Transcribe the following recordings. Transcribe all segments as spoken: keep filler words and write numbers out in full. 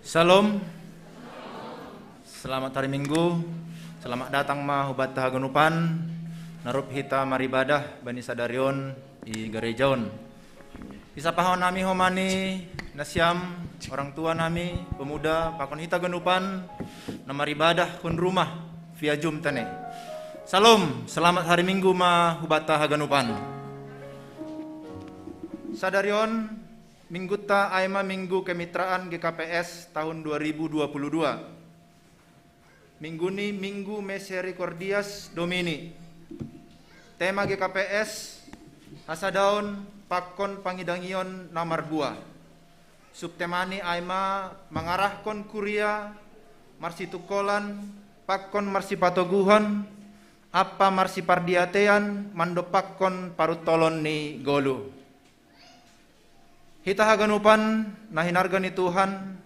Syalom. Selamat hari Minggu. Selamat datang ma hubatta haganupan. Narup hita maribadah bani sadarion i garejaon. Isapahon nami homani nasiam, orang tua nami, pemuda, pakon hita ganupan na maribadah hun rumah via Zoom tene. Syalom, selamat hari Minggu ma hubatta haganupan. Sadarion, mingguta ai ma minggu kemitraan G K P S tahun dua ribu dua puluh dua. Minggu ni minggu Misericordias Domini. Tema G K P S, hasadaon pakon pangidangion na marbuah. Subtemani ai ma mangarahkon kuria, marsitungkolan, pakon marsipatoguhon, ampa marsipardiatean mandompakkon paruntolon ni golu. Hita haganupan na hinarga ni Tuhan,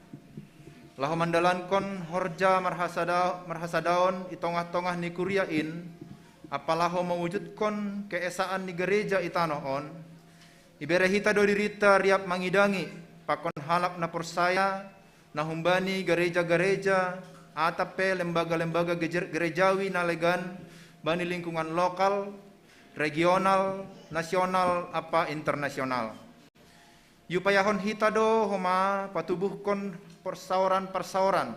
laho mandalankon horja marhasada-, marhasadaon i tongah-tongah ni kuria in, ampa laho mawujudkon keesaan ni gareja i tanoh on, ibere hita do dirinta riap mangidangi pakon halak na porsaya, na humbani gareja-gareja, atap pe lembaga-lembaga gejer-, gerejawi na legan bani lingkungan lokal, regional, nasional, ampa internasional. Iupayahon hita do homa patubuhkon parsaoran-parsaoran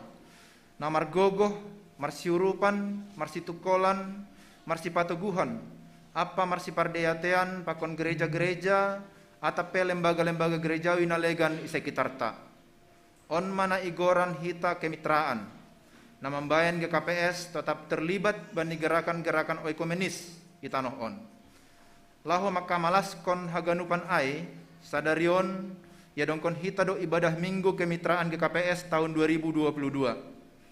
na margogoh, marsiurupan, marsitungkolan, marsipatoguhon, ampa marsipardiatean pakon gereja-gereja, atap pe lembaga-lembaga gerejawi na legan i sekitarta. On ma na igoran hita kemitraan, na mambahen G K P S tetap terlibat bani gerakan-gerakan oekumenis i tanoh on. Laho mangkamalaskon haganupan ai, sadarion iadongkon hita do ibadah Minggu Kemitraan G K P S tahun dua ribu dua puluh dua.